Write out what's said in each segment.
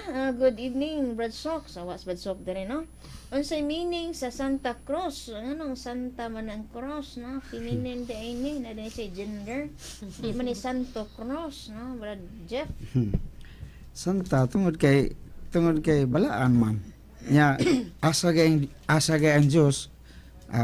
Good evening, Brad Sok. Sawa sa Brad Sok diri, no? Unsay meaning sa Santa Cruz? Anong Santa man ang cross, no? Feminine di ay ni, na din siya gender. Di man ni Santo Cross, no? Brad Jeff. Santa tungod kay balaan man. Nya asa gay ang Dios,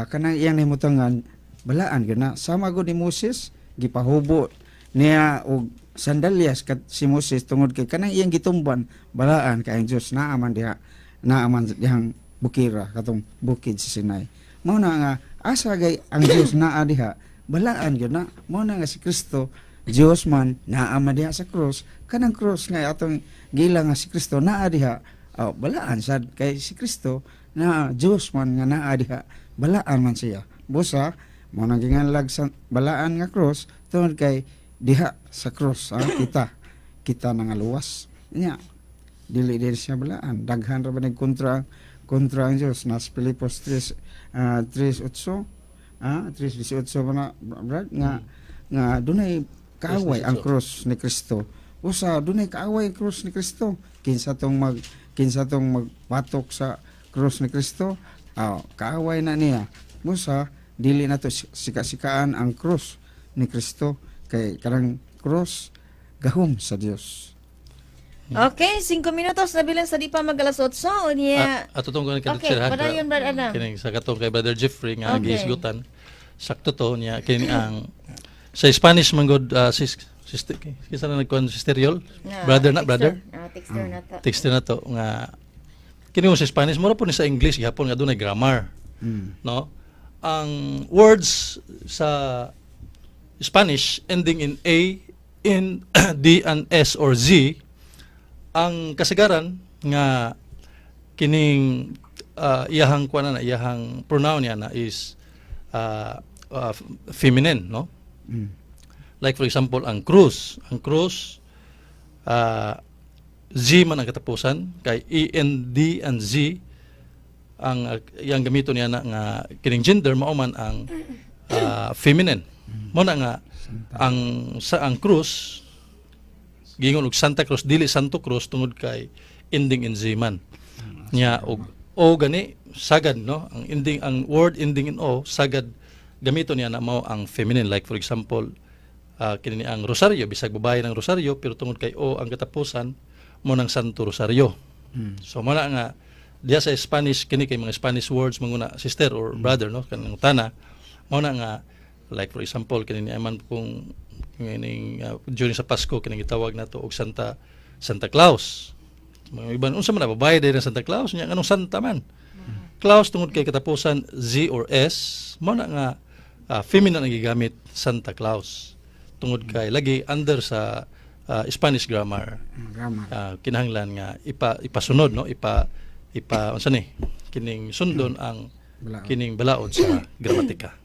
kanang iyang nahimutangan balaan gyud na. Sama gud ni Moses, gipahubo niya og sandalyas kat si Moses tungod kay kanang iyang gitumban balaan kay ang Dios naa man diha, naa man dihang bukira, katong bukid sa Sinai. Mao na nga asa gay ang Dios naa diha, balaan gyud na. Mao na nga si Kristo Dios man naa man diha sa cross, kanang cross nga atong gila nga si Kristo naa diha, oh, balaan sad kay si Kristo na Dios man nga naa diha, balaan man siya. Busa mao nang ginganlag sa balaan nga cross tungod kay diha sa cross, kita kita nangaluwas nya. Dili dili siya balaan. Daghan ra ba nagkontra kontra ang Dios nas Filipos 3, 3:8, 3:18 ba na, Brad, nga nga dunay kaaway ang 3:18. Cross ni Kristo. Usa dunay kaaway ang cross ni Kristo. Kinsa tong magpatok sa cross ni Kristo, kaaway na niya. Busa dili nato sika-sikaan ang cross ni Kristo kay kanang cross gahom sa Dios. Okay, 5 minutos na bilang sa di pa mag alas 8. Unya. At atong kuan Okay, padayon, Brad Adam. Kining sa katong kay Brother Jeffrey nga gihisgutan. Sakto to niya kini ang sa Spanish man gud, sis sis kinsa na nagkuan, Sister Yol? Nga, Brother na texter. brother. Texter na to. Texter na to nga kini mo sa Spanish mura po ni sa English gihapon nga dunay grammar, no? Ang words sa Spanish ending in A, N, D and S or Z, ang kasagaran nga kining iyahang kuan na iyahang pronoun niya na is feminine, no? Like for example, ang krus, ang krus, Z man ang katapusan kay E N D and Z ang iyang gamito niya na nga kining gender mao man ang feminine. Mo na nga ang sa ang krus giingon og Santa Cruz, dili Santo Cruz, tungod kay ending in Z man. Nya og O gani sagad, no? Ang ending, ang word ending in O, sagad gamito niya na mao ang feminine. Like for example, kini ang Rosario, bisag babae ng Rosario, pero tungod kay O ang katapusan mo ng Santo Rosario. So mo na nga diya sa Spanish kini kay mga Spanish words manguna, sister or brother, no, kanang tana mo na nga like for example kini ni man kung kining during sa Pasko kining gitawag nato og Santa Claus. Mga iban, unsa man na, babae din ang Santa Claus nya, nganong Santa man Claus? Tungod kay katapusan Z or S, mo na nga feminine ang gigamit, Santa Claus, tungod kay lagi under sa Spanish grammar. Grammar. Kinahanglan nga ipasunod, no, ipa ipa unsa ni kining sundon ang Balaod. Kining balaod sa gramatika.